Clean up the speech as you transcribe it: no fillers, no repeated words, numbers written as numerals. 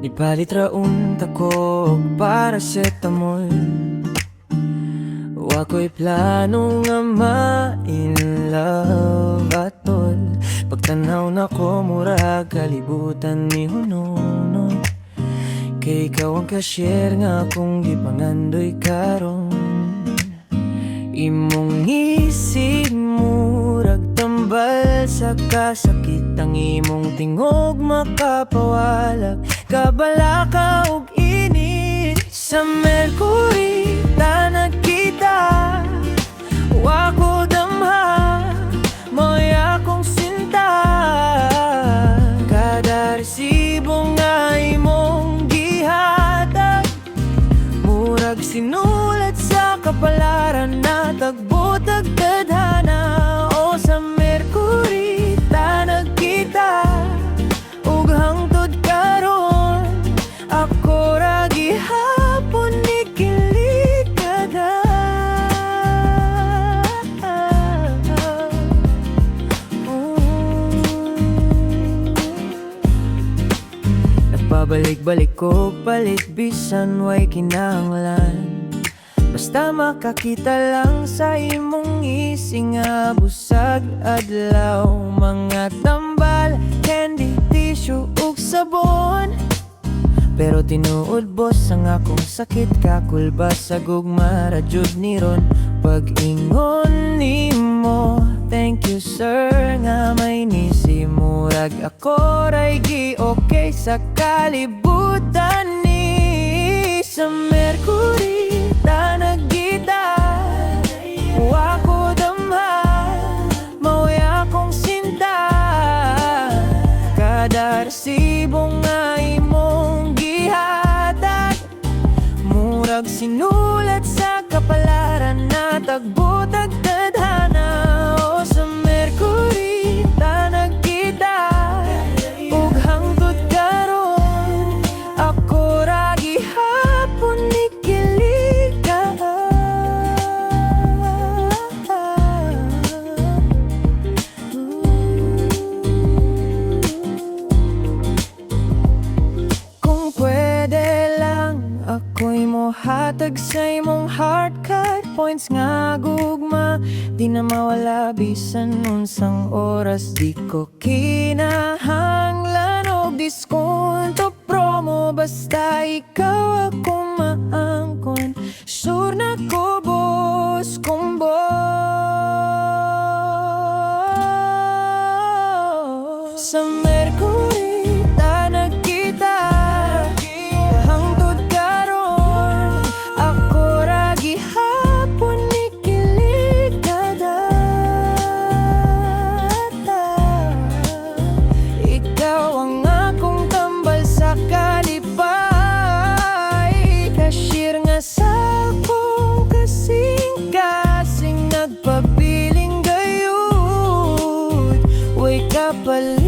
Nipalit ra unta ko og paracetamol. Wa ko'y plano nga ma-in love at all. Pagtanaw nako, murag kalibutan nihunong. Kay ikaw ang cashier nga akong gipangandoy karon. Imong ngisi murag tambal sa kasakit. Ang imong tingog makapawala kabalaka ug init. Sa Mercury ta nagkita. Wa ko damha, mao'y akong sinta. Kada resibo nga imong gihatag, murag sinulat sa kapalaran na tagbotag tadhana. O sa Mercury ta nagkita. Ug hangtod karon, ako ra gihapon nikilig kada. Nagpabalik-balik ko palit bisan way kinahanglan. Basta makakita lang sa imong ngisi nga busag adlaw. Mga tambal, candy, tissue ug sabon. Pero tinuod, boss, ang akong sakit kakulba sa gugma ra jud ni ron. Pag-ingon nimo, "Thank you, sir," nga may ngisi, murag ako ray gi-okay sa kalibutan ni. Sa Mercury ta nagkita. Wa ko damha, mao'y akong sinta. Kada resibo nga imong gihatag, murag sinulat sa kapalaran na tagbotag tadhana. O sa Mercury ta nagkita. Ug hangtod karon, ako ra gihapon nikilig ka. Kung pwede lang, ako'y mohatag sa imong heart card points nga gugma. Di na mawala bisan unsang oras. Di ko kinahanglan og diskonto, promo. Basta ikaw ako maangkon, sure na ko, boss kumbo. Sa Mercury ta nagkita. Hangtod karon, ako ra gihapon nikilig kada. Ikaw ang akong tambal sa kalipay. Cashier nga sa akong kasing-kasing nagpabiling gayud. Way kapalit.